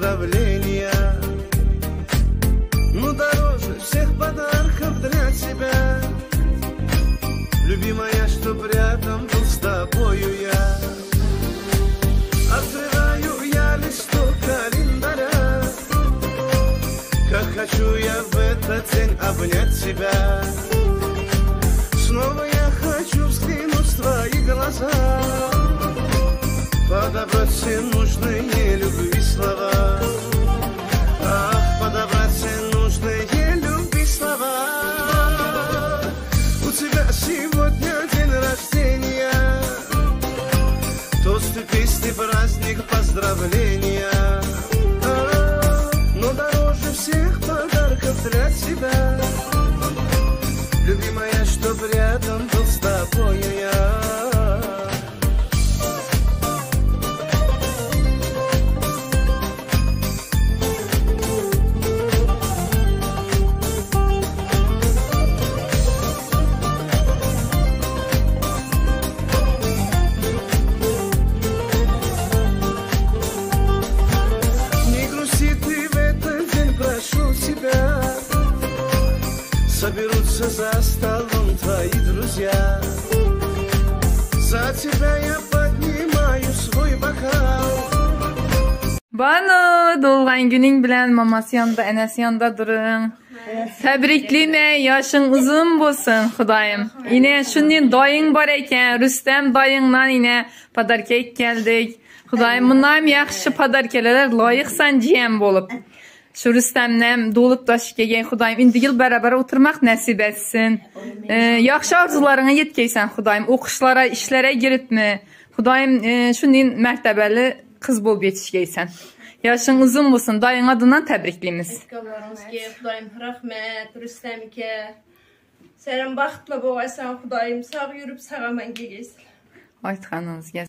поздравления. Но дороже всех подарков для тебя, любимая, чтоб рядом был с тобою я. Открываю я листок календаря, как хочу я в этот день обнять тебя. Снова я хочу взглянуть в твои глаза, подобрать все нужные любви слова. Ах, подобрать все нужные любви слова. У тебя сегодня день рождения, тосты, песни, праздник, поздравления. Но дороже всех подарков для тебя, любимая, чтоб рядом был с тобою я. Не грусти ты в этот день, прошу тебя. Соберутся за столом твои друзья. За тебя я поднимаю свой бокал. Banu, doğan günün bilen maması yanında, enesi yanında durun. Tebrikliyim, yaşın uzun bolsun Xudayım. Yine şunun dayın var eken, Rüstem dayından yine padarkaya geldik. Xudayım bundan yaxşı padarkeler layıqsan ciyem bolup. Şu Rüstemle dolup taşıp gelgen Xudayım indi yıl beraber oturmaq nəsib etsin. Yaxşı arzularına yetkeysən Xudayım. Oquşlara, işlere giritmi. Xudayım şunun mərtəbəli qız bolub yetişkeysən. Yaşın uzun olsun. Dayın adından təbrikliyimiz. Xudayım rəhmət, Rüstem ke. Sənin baxtla boğaysan Xudayım. Sağ yürüb sağ aman gəlsin. Aytxanınız gəlsin.